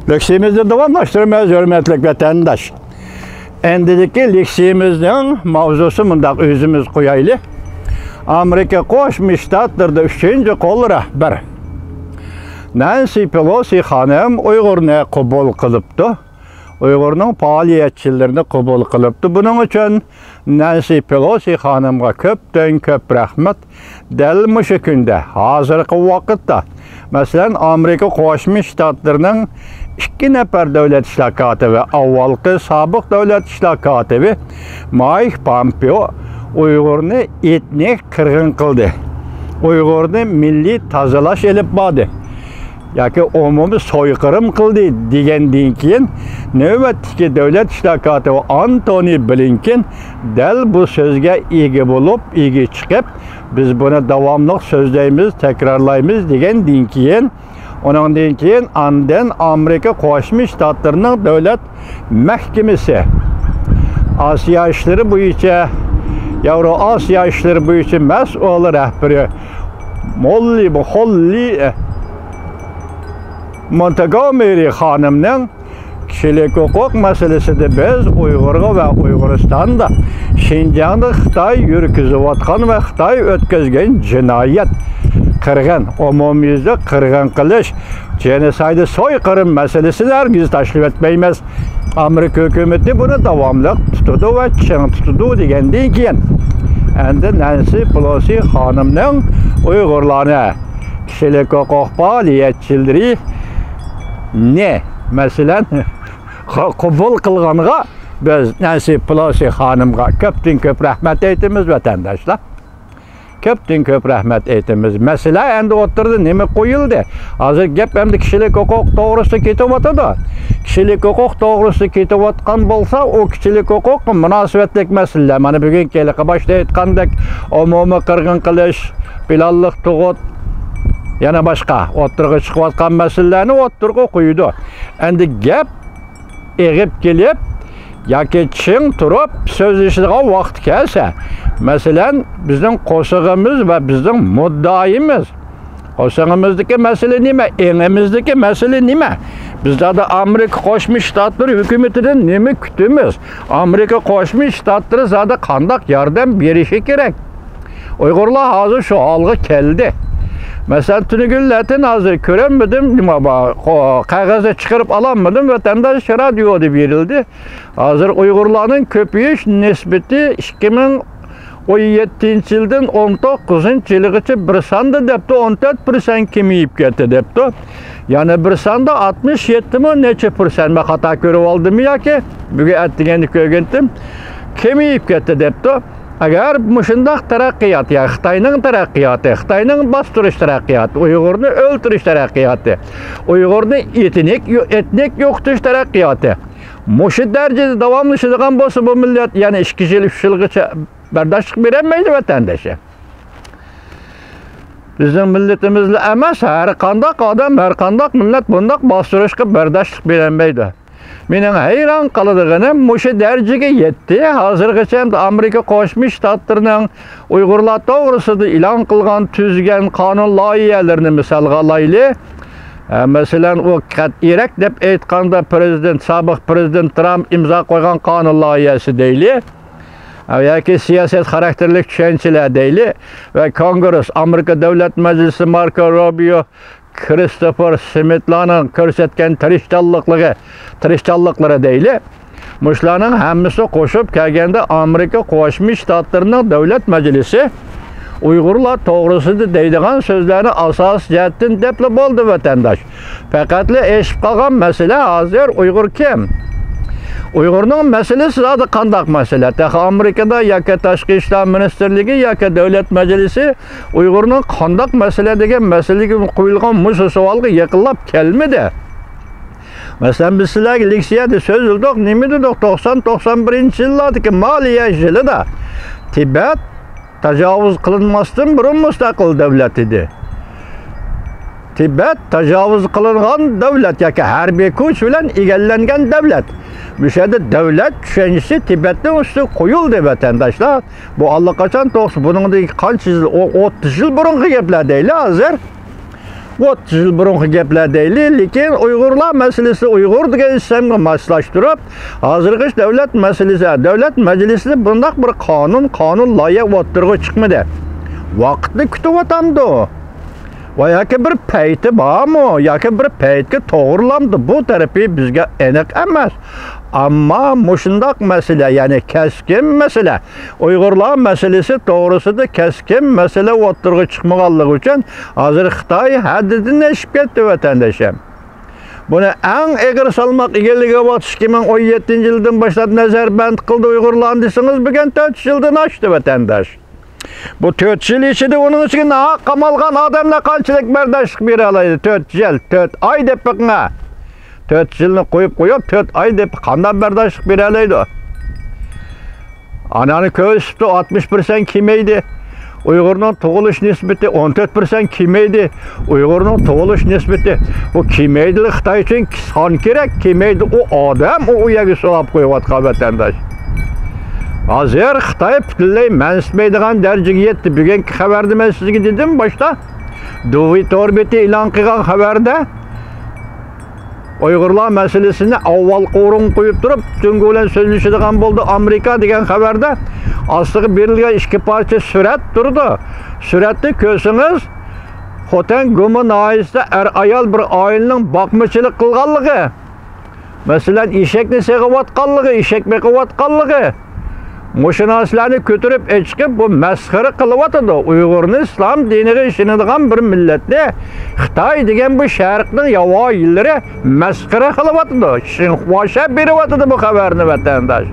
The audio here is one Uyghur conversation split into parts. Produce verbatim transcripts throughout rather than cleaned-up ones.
لېكسىيىمىزنى داۋاملاشتۇرىمىز، ھۆرمەتلىك ۋەتەنداش. ئەمدىكى لېكسىيىمىزنىڭ ماۋزۇسى مۇنداق، ئۆزىمىز قويايلى. ئامېرىكا قوشما شتاتلىرىدا ئۈچىنچى قول رەھبەر نەنسى پېلوسى خانىم ئۇيغۇرنى قوبۇل قىلىپتۇ. ئۇيغۇرنىڭ پائالىيەتچىلىرىنى قوبۇل قىلىپتۇ. بۇنىڭ ئۈچۈن نەنسى پېلوسى خانىمغا كۆپتىن كۆپ رەھمەت. دەل مۇشۇ كۈندە، ھازىرقى ۋاقىتتا، مەسىلەن، ئامېرىكا قوشما شتاتلىرىنىڭ ئىككى نەپەر دۆلەت ئىشلار كاتىپى، ئاۋۋالقى سابىق دۆلەت ئىشلار كاتىپى مايك پامپېئو ئۇيغۇرنى ئېتنىك قىرغىن قىلدى، ئۇيغۇرنى مىللىي تازىلاش ئېلىپ باردى ياكى ئومۇمىي سويقىرىم قىلدى دېگەندىن كېيىن، نۆۋەتتىكى دۆلەت ئىشلار كاتىپى ئانتونى بلىنكېن دەل بۇ سۆزگە ئىگە بولۇپ، ئىگە چىقىپ، بىز بۇنى داۋاملىق سۆزلەيمىز، تەكرارلايمىز دېگەندىن كېيىن، ئۇنىڭدىن كېيىن ئاندىن ئامېرىكا قوشما شتاتلىرىنىڭ دۆلەت مەھكىمىسى ئاسىيا ئىشلىرى بويىچە، ياۋرو ئاسىيا ئىشلىرى بويىچە مەسئۇل رەھبىرى موللى، خوللى مونتگومېرى خانىمنىڭ كىشىلىك ھوقۇق مەسىلىسىدە بىز ئۇيغۇرغا ۋە ئۇيغۇرىستاندا، شىنجاڭدا خىتاي يۈرگۈزۈۋاتقان ۋە خىتاي ئۆتكۈزگەن جىنايەت، قىرغىن، ئومۇميۈزلۈك قىرغىن قىلىش، جېنوسايد، سويقىرىم مەسىلىسىنى ھەرگىز تاشلىۋەتمەيمىز. ئامېرىكا ھۆكۈمىتى بۇنى داۋاملىق تۇتىدۇ ۋە چىڭ تۇتىدۇ دېگەندىن كېيىن، ئەمدى نەنسى پېلوسى خانىمنىڭ ئۇيغۇرلارنى، كىشىلىك ھوقۇق پائالىيەتچىلىرىنى، مەسىلەن، قوبۇل قىلغانغا بىز نەنسى پېلوسى خانىمغا كۆپتىن كۆپ رەھمەت ئېيتىمىز، ۋەتەنداشلار. كۆپتىن كۆپ رەھمەت ئېيتىمىز. مەسىلە ئەمدى ئوتتۇرىدا نېمە قويۇلدى؟ ھازىر گەپ ئەمدى كىشىلىك ھوقۇق توغرىسىدا كېتىۋاتىدۇ. كىشىلىك ھوقۇق توغرىسىدا كېتىۋاتقان بولسا، ئۇ كىشىلىك ھوقۇققا مۇناسىۋەتلىك مەسىلىلەر، مانا بۈگۈنكى ھېلىقى باشتا ئېيتقاندەك ئومۇمىي قىرغىن قىلىش، پىلانلىق تۇغۇت، يەنە باشقا ئوتتۇرىغا چىقىۋاتقان مەسىلىلەرنى ئوتتۇرىغا قويىدۇ. ئەمدى گەپ ئېغىپ كېلىپ ياكى چىڭ تۇرۇپ سۆزلىشىدىغان ۋاقىت كەلسە، مەسىلەن، بىزنىڭ قورسىقىمىز ۋە بىزنىڭ مۇددىئايىمىز، قورسىقىمىزدىكى مەسىلە نېمە؟ ئېڭىمىزدىكى مەسىلە نېمە؟ بىز زادى ئامېرىكا قوشما شتاتلىرى ھۆكۈمىتىدىن نېمە كۈتىمىز؟ ئامېرىكا قوشما شتاتلىرى زادى قانداق ياردەم بېرىشى كېرەك؟ ئۇيغۇرلار ھازىر شۇ ھالغا كەلدى. مەسىلەن، تۈنۈگۈن لەتىن ھازىر كۆرەلمىدىم، نېمە بار، قو-، قەغەزنى چىقىرىپ ئالالمىدىم، ۋەتەنداش رادىيودا بېرىلدى. ھازىر ئۇيغۇرلارنىڭ كۆپىيىش نىسبىتى ئىككى مىڭ ئون يەتتىنچى يىلدىن ئون توققۇزىنچى يىلغىچە بىر ساندا دەپتۇ، ئون تۆت پىرسەنت كېمىيىپ كەتتى دەپتۇ. يەنە بىر ساندا ئاتمىش يەتتىمۇ نەچچە پىرسەنت، مەن خاتا كۆرۈۋالدىممۇ ياكى بۈگۈن ئەتىگەندە كۆرگەنتىم، كېمىيىپ كەتتى دەپتۇ. ئەگەر مۇشۇنداق تەرەققىيات، يا خىتاينىڭ تەرەققىياتى، خىتاينىڭ باستۇرۇش تەرەققىياتى، ئۇيغۇرنى ئۆلتۈرۈش تەرەققىياتى، ئۇيغۇرنى ئېتنىك، ئېتنىك يوقىتىش تەرەققىياتى مۇشۇ دەرىجىدە داۋاملىشىدىغان بولسا، بۇ مىللەت يەنە ئىككى يىل، ئۈچ يىلغىچە بەرداشلىق بېرەلمەيدۇ، ۋەتەنداش. بىزنىڭ مىللىتىمىزلا ئەمەس، ھەر قانداق ئادەم، ھەر قانداق مىللەت بۇنداق باستۇرۇشقا بەرداشلىق بېرەلمەيدۇ. مېنىڭ ھەيران قالىدىغىنىم، مۇشۇ دەرىجىگە يەتتى. ھازىرغىچە ئامېرىكا قوشما شتاتلىرىنىڭ ئۇيغۇرلار توغرىسىدا ئېلان قىلغان، تۈزگەن قانۇن لايىھەلىرىنى مىسالغا ئالايلى. ئە، مەسىلەن، ئۇ قەتئىيرەك دەپ ئېيتقاندا، پىرېزىدېنت، سابىق پىرېزىدېنت ترامپ ئىمزا قويغان قانۇن لايىھەسى دەيلى. ئە، ياكى سىياسەت خاراكتېرلىك چۈشەنچىلەر دەيلى. ۋە كونگرېس، ئامېرىكا دۆلەت مەجلىسى، ماركو روبىيو، كىرىستوفېر سمىتلارنىڭ كۆرسەتكەن تىرىشچانلىقلىرى، تىرىشچانلىقلىرى دەيلى. مۇشۇلارنىڭ ھەممىسى قوشۇپ كەلگەندە، ئامېرىكا قوشما شتاتلىرىنىڭ دۆلەت مەجلىسى ئۇيغۇرلار توغرىسىدا دەيدىغان سۆزلەرنى ئاساسىي جەھەتتىن دەپلا بولدى، ۋەتەنداش. پەقەتلا ئېشىپ قالغان مەسىلە ھازىر ئۇيغۇر كىم؟ ئۇيغۇرنىڭ مەسىلىسى زادى قانداق مەسىلە؟ تېخى ئامېرىكىدا ياكى تاشقى ئىشلار مىنىستىرلىكى ياكى دۆلەت مەجلىسى ئۇيغۇرنىڭ قانداق مەسىلە دېگەن مەسىلىگە قويۇلغان مۇشۇ سوئالغا يېقىنلاپ كەلمىدى. مەسىلەن، بىز سىلەرگە لېكسىيەدە سۆزلىدۇق، نېمە دېدۇق؟ توقسان، توقسان بىرىنچى يىللاردىكى مالىيە يىلىدا تىبەت تاجاۋۇز قىلىنماستىن بۇرۇن مۇستەقىل دۆلەت ئىدى. تىبەت تاجاۋۇز قىلىنغان دۆلەت ياكى ھەربىي كۈچ بىلەن ئىگىلەنگەن دۆلەت. مۇشۇ يەردە دۆلەت چۈشەنچىسى تىبەتنىڭ ئۈستىگە قويۇلدى، ۋەتەنداشلار. بۇ ئاللىقاچان توقسان، بۇنىڭدىن قانچە يىل، ئو-، ئوتتۇز يىل بۇرۇنقى گەپلەر دەيلى ھازىر. ئوتتۇز يىل بۇرۇنقى گەپلەر دەيلى، لېكىن ئۇيغۇرلار مەسىلىسى ئۇيغۇر دېگەن ئىسىمگە ماسلاشتۇرۇپ، ھازىرغىچە دۆلەت مەسىلىسى، دۆلەت مەجلىسىدە بۇنداق بىر قانۇن، قانۇن لايىھە ئوتتۇرىغا چىقمىدى. ۋاقىتنى كۈتۈۋاتامدۇ؟ ۋە ياكى بىر پەيتى بارمۇ؟ ياكى بىر پەيتكە توغرىلامدۇ؟ بۇ تەرىپى بىزگە ئېنىق ئەمەس. ئەمما مۇشۇنداق مەسىلە، يەنى كەسكىن مەسىلە، ئۇيغۇرلار مەسىلىسى توغرىسىدا كەسكىن مەسىلە ئوتتۇرىغا چىقمىغانلىقى ئۈچۈن، ھازىر خىتاي ھەددىدىن ئېشىپ كەتتى، ۋەتەنداشىم. بۇنى ئەڭ ئېغىر سالماق ئىگىلىگەن ۋاقىت ئىككى مىڭ ئون يەتتىنچى يىلدىن باشلاپ نەزەربەند قىلدى ئۇيغۇرلارنى دېسىڭىز، بۈگۈن تۆت يۈز يىلدىن ئاشتى، ۋەتەنداش. بۇ تۆت يىل ئىچىدە ئۇنىڭ ئىچىگە ناھەق قامالغان ئادەملەر قانچىلىك بەرداشلىق بېرەلەيدۇ؟ تۆت يىل، تۆت ئاي دەپ بېقىڭا. تۆت يىلنى قويۇپ قويۇپ، تۆت ئاي دەپ قانداق بەرداشلىق بېرەلەيدۇ؟ ئانانى كۆرسىتىپتۇ، ئاتمىش پىرسەنت كېمەيدى. ئۇيغۇرنىڭ تۇغۇلۇش نىسبىتى ئون تۆت پىرسەنت كېمەيدى. ئۇيغۇرنىڭ تۇغۇلۇش نىسبىتى، بۇ كېمەيدىلا خىتاي ئۈچۈن سان كېرەك، كېمەيدى ئۇ ئادەم، ئۇ، ئۇ يەرگە سولاپ قويۇۋاتقان ۋەتەنداش. ھازىر خىتاي پۈتۈنلەي مەنسىتمەيدىغان دەرىجىگە يەتتى. بۈگۈنكى خەۋەردە مەن سىزگە دېدىم باشتا، دۇۋى تور بېتى ئېلان قىلغان خەۋەردە، ئۇيغۇرلار مەسىلىسىنى ئاۋۋالقى ئورۇنغا قويۇپ تۇرۇپ، جۇڭگو بىلەن سۆزلىشىدىغان بولدى ئامېرىكا دېگەن خەۋەردە ئاستىغا بېرىلگەن ئىككى پارچە سۈرەت تۇرىدۇ. سۈرەتنى كۆرسىڭىز، خوتەن گۇما ناھىيەسىدە ئەر-ئايال بىر ئائىلىنىڭ باقمىچىلىق قىلغانلىقى، مەسىلەن، ئېشەكنى سېغىۋاتقانلىقى، ئېشەك بېقىۋاتقانلىقى، مۇشۇ نەرسىلەرنى كۆتۈرۈپ ئېچىقىپ، بۇ مەسخىرە قىلىۋاتىدۇ. ئۇيغۇرنى ئىسلام دىنىغا ئىشىنىدىغان بىر مىللەتنى خىتاي دېگەن بۇ شەرقنىڭ ياۋايىلىرى مەسخىرە قىلىۋاتىدۇ. شىنخۇاشە بېرىۋاتىدۇ بۇ خەۋەرنى، ۋەتەنداش.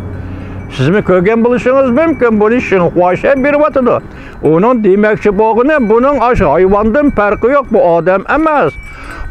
سىزمۇ كۆرگەن بولۇشىڭىز مۇمكىن، بۇنى شىنخۇاشە بېرىۋاتىدۇ. ئۇنىڭ دېمەكچى بولغىنى، بۇنىڭ ئاشۇ ھايۋاندىن پەرقى يوق. بۇ ئادەم ئەمەس.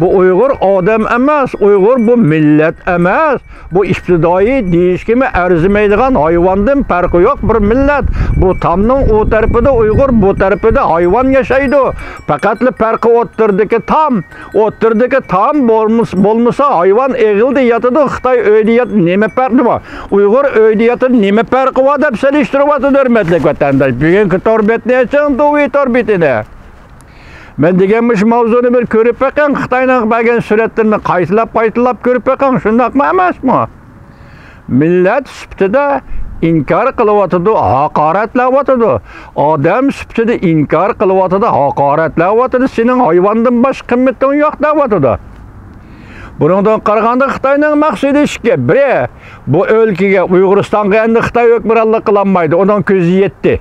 بۇ ئۇيغۇر ئادەم ئەمەس. ئۇيغۇر بۇ مىللەت ئەمەس. بۇ ئىپتىدائىي دېيىشكىمۇ ئەرزىمەيدىغان ھايۋاندىن پەرقى يوق بىر مىللەت. بۇ تامنىڭ ئۇ تەرىپىدە ئۇيغۇر، بۇ تەرىپىدە ھايۋان ياشايدۇ. پەقەتلا پەرقى ئوتتۇرىدىكى تام. ئوتتۇرىدىكى تام بولمىس-، بولمىسا ھايۋان ئېغىلدا ياتىدۇ، خىتاي ئۆيدە ياتىدۇ، نېمە پەرقى بار؟ ئۇيغۇر ئۆيدە ياتىدۇ، نېمە پەرقى بار دەپ سېلىشتۇرۇۋاتىدۇ، ھۆرمەتلىك ۋەتەنداش. بۈگۈنكى تور بېتىنى ئېچىڭ، دۇۋى تور بېتىنى. مەن دېگەن مۇشۇ ماۋزۇنى بىر كۆرۈپ بېقىڭ، خىتاينىڭ بەرگەن سۈرەتلىرىنى قايتىلاپ، قايتىلاپ كۆرۈپ بېقىڭ، شۇنداقمۇ ئەمەسمۇ؟ مىللەت سۈپىتىدە ئىنكار قىلىۋاتىدۇ، ھاقارەتلەۋاتىدۇ. ئادەم سۈپىتىدە ئىنكار قىلىۋاتىدۇ، ھاقارەتلەۋاتىدۇ. سېنىڭ ھايۋاندىن باشقا قىممىتىڭ يوق دەۋاتىدۇ. بۇنىڭدىن قارىغاندا خىتاينىڭ مەقسىتى ئىككى. بىرى، بۇ ئۆلكىگە، ئۇيغۇرىستانغا ئەمدى خىتاي ھۆكۈمرانلىق قىلالمايدۇ. ئۇنىڭ كۆزى يەتتى.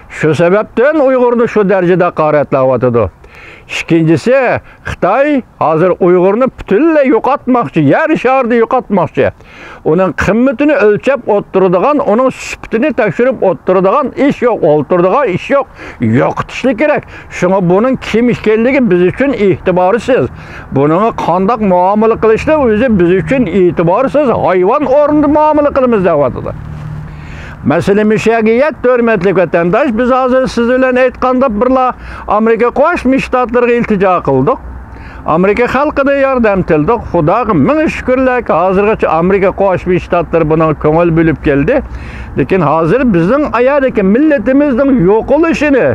شۇ سەۋەبتىن ئۇيغۇرنى شۇ دەرىجىدە ھاقارەتلەۋاتىدۇ. ئىككىنچىسى، خىتاي ھازىر ئۇيغۇرنى پۈتۈنلەي يوقاتماقچى، يەر شارىدا يوقاتماقچى. ئۇنىڭ قىممىتىنى ئۆلچەپ ئولتۇرىدىغان، ئۇنىڭ سۈپىتىنى تەكشۈرۈپ ئولتۇرىدىغان ئىش يوق، ئولتۇرىدىغان ئىش يوق. يوقىتىشلا كېرەك. شۇڭا بۇنىڭ كىم ئىكەنلىكى بىز ئۈچۈن ئېتىبارسىز. بۇنىڭغا قانداق مۇئامىلە قىلىشنىڭ ئۆزى بىز ئۈچۈن ئېتىبارسىز، ھايۋان ئورنىدا مۇئامىلە قىلىمىز دەۋاتىدۇ. مەسىلە مۇشۇ يەرگە يەتتى، ھۆرمەتلىك ۋەتەنداش. بىز ھازىر سىز بىلەن ئېيتقاندا بىرلا ئامېرىكا قوشما شتاتلىرىغا ئىلتىجا قىلدۇق. ئامېرىكا خەلقىدىن ياردەم تىلىدۇق. خۇداغا مىڭ شۈكۈرلەركى، ھازىرغىچە ئامېرىكا قوشما شتاتلىرى بۇنىڭغا كۆڭۈل بۆلۈپ كەلدى. لېكىن ھازىر بىزنىڭ ئايادىكى مىللىتىمىزنىڭ يوقىلىشىنى،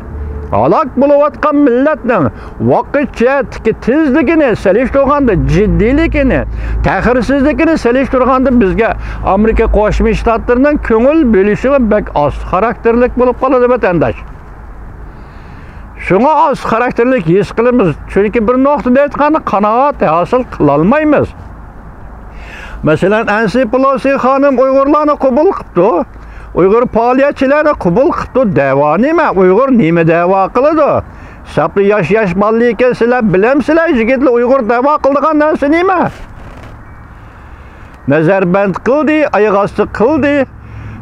ھالاك بولۇۋاتقان مىللەتنىڭ ۋاقىت جەھەتتىكى تېزلىكىنى سېلىشتۇرغاندا، جىددىيلىكىنى، تەخىرسىزلىكىنى سېلىشتۇرغاندا، بىزگە ئامېرىكا قوشما شتاتلىرىنىڭ كۆڭۈل بۆلۈشىمۇ بەك ئاز خاراكتېرلىك بولۇپ قالىدۇ، ۋەتەنداش. شۇڭا ئاز خاراكتېرلىك ھېس قىلىمىز، چۈنكى بىر نۇقتىدا ئېيتقاندا، قانائەت ھاسىل قىلالمايمىز. مەسىلەن، نەنسى پېلوسى خانىم ئۇيغۇرلارنى قوبۇل قىپتۇ، ئۇيغۇر پائالىيەتچىلەرنى قوبۇل قىپتۇ. دەۋا نېمە؟ ئۇيغۇر نېمە دەۋا قىلىدۇ؟ ساپلا ياش-ياش بالىلار ئىكەن، سىلەر بىلەمسىلەر، يىگىتلەر، ئۇيغۇر دەۋا قىلىدىغان نەرسە نېمە؟ نەزەربەند قىلدى، ئاياغ ئاستى قىلدى،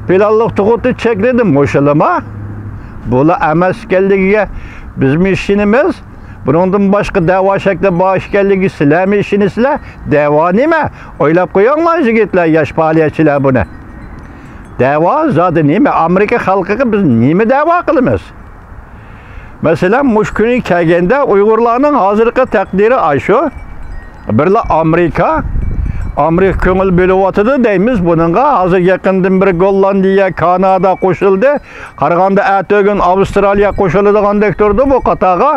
پىلانلىق تۇغۇتنى چەكلىدى، مۇشۇلىما؟ بۇلا ئەمەس ئىكەنلىكىگە بىزمۇ ئىشىنىمىز. بۇنىڭدىن باشقا دەۋا شەكلى بار ئىكەنلىكىگە سىلەرمۇ ئىشىنىسىلەر؟ دەۋا نېمە؟ ئويلاپ قويۇڭلار، يىگىتلەر، ياش پائالىيەتچىلەر بۇنى. دەۋا زادى نېمە؟ ئامېرىكا خەلقىگە بىز نېمە دەۋا قىلىمىز؟ مەسىلەن، مۇشۇ كۈنى كەلگەندە ئۇيغۇرلارنىڭ ھازىرقى تەقدىرى ئاشۇ. بىرلا ئامېرىكا، ئامېرىكا كۆڭۈل بۆلۈۋاتىدۇ دەيمىز بۇنىڭغا. ھازىر يېقىندىن بېرى گوللاندىيە، كانادا قوشۇلدى. قارىغاندا ئەتىگۈن ئاۋسترالىيە قوشۇلىدىغاندەك تۇرىدۇ بۇ قاتارغا.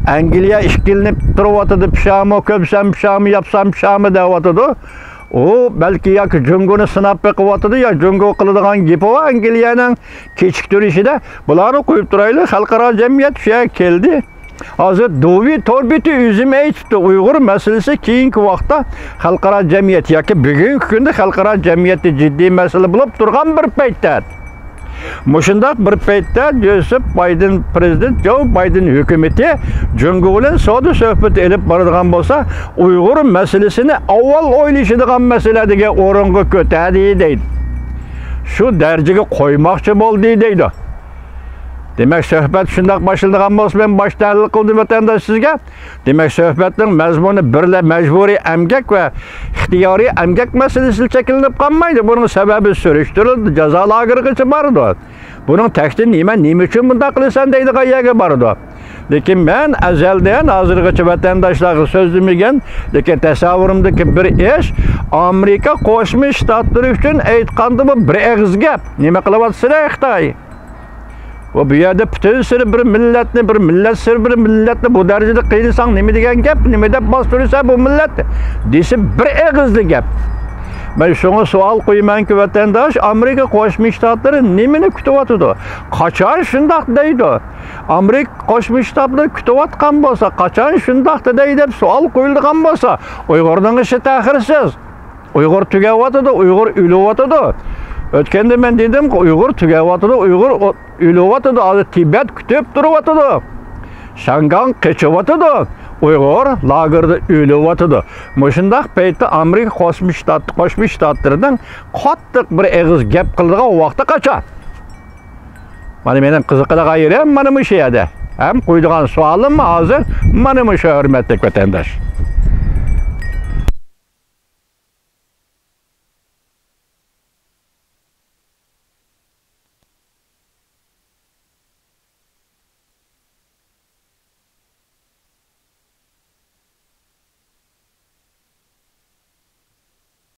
ئەنگلىيە ئىككىلىنىپ تۇرۇۋاتىدۇ، پىشامۇ كۆمسەم پىشامۇ، ياپسام پىشامۇ دەۋاتىدۇ. ئۇ بەلكى ياكى جۇڭگونى سىناپ بېقىۋاتىدۇ، يا جۇڭگو قىلىدىغان گېپى بار ئەنگلىيەنىڭ كېچىكتۈرۈشىدە. بۇلارنى قويۇپ تۇرايلى، خەلقئارا جەمئىيەت شۇ يەرگە كەلدى. ھازىر دۇۋى توربىتى ئۆزىمۇ ئېيتىپتۇ، ئۇيغۇر مەسىلىسى كېيىنكى ۋاقىتتا خەلقئارا جەمئىيەت ياكى بۈگۈنكى كۈندە خەلقئارا جەمئىيەتتە جىددىي مەسىلە بولۇپ تۇرغان بىر پەيتتە. مۇشۇنداق بىر پەيتتە جوزېف بايدېن، پىرېزىدېنت جو بايدېن ھۆكۈمىتى جۇڭگو بىلەن سودا سۆھبىتى ئېلىپ بارىدىغان بولسا، ئۇيغۇر مەسىلىسىنى ئاۋۋال ئويلىشىدىغان مەسىلە دېگەن ئورۇنغا كۆتەردى دەيدۇ. شۇ دەرىجىگە قويماقچى بولدى دەيدۇ. دېمەك، سۆھبەت شۇنداق باشلىنىدىغان بولسا، مەن باش تەھلىل قىلدىم ۋەتەنداش سىزگە. دېمەك، سۆھبەتنىڭ مەزمۇنى بىرلا مەجبۇرىي ئەمگەك ۋە ئىختىيارىي ئەمگەك مەسىلىسىلا چەكلىنىپ قالمايدۇ. بۇنىڭ سەۋەبى سۈرۈشتۈرۈلىدۇ، جازا لاگېرىغىچە بارىدۇ. بۇنىڭ تەكتى نېمە، نېمە ئۈچۈن بۇنداق قىلىسەن دەيدىغان يەرگە بارىدۇ. لېكىن مەن ئەزەلدىن ھازىرغىچە ۋەتەنداشلارغا سۆزلىمىگەن، لېكىن تەسەۋۋۇرۇمدىكى بىر ئىش، ئامېرىكا قوشما شتاتلىرى ئۈچۈن ئېيتقاندا، بۇ بىر ئېغىز گەپ. نېمە قىلىۋاتىسىلەر خىتاي؟ ۋە بۇ يەردە پۈتۈن سىرى بىر مىللەتنى، بىر مىللەت سىرى بىر مىللەتنى بۇ دەرىجىدە قىينىساڭ، نېمە دېگەن گەپ، نېمە دەپ باستۇرىسەن بۇ مىللەتنى دېسە، بىر ئېغىزدا گەپ. مەن شۇڭا سوئال قويىمەنكى، ۋەتەنداش، ئامېرىكا قوشما شتاتلىرى نېمىنى كۈتۈۋاتىدۇ؟ قاچان شۇنداق دەيدۇ؟ ئامېرىكا قوشما شتاتلىرى كۈتۈۋاتقان بولسا، قاچان شۇنداق دەي دەپ سوئال قويۇلىدىغان بولسا، ئۇيغۇرنىڭ ئىشى تەخىرسىز. ئۇيغۇر تۈگەۋاتىدۇ، ئۇيغۇر ئۆلۈۋاتىدۇ. ئۆتكەندە مەن دېدىمغۇ، ئۇيغۇر تۈگەۋاتىدۇ، ئۇيغۇر ئۆ-، ئۆلۈۋاتىدۇ. ھازىر تىبەت كۈتۈپ تۇرۇۋاتىدۇ. شياڭگاڭ قېچىۋاتىدۇ. ئۇيغۇر لاگېردا ئۆلۈۋاتىدۇ. مۇشۇنداق پەيتتە ئامېرىكا قوشما شتات-، قوشما شتاتلىرىنىڭ قاتتىق بىر ئېغىز گەپ قىلىدىغان ۋاقتى قاچان؟ مانا مېنىڭ قىزىقىدىغان يېرىم مانا مۇشۇ يەردە. ھەم قويىدىغان سوئالىم ھازىر مانا مۇشۇ، ھۆرمەتلىك ۋەتەنداش.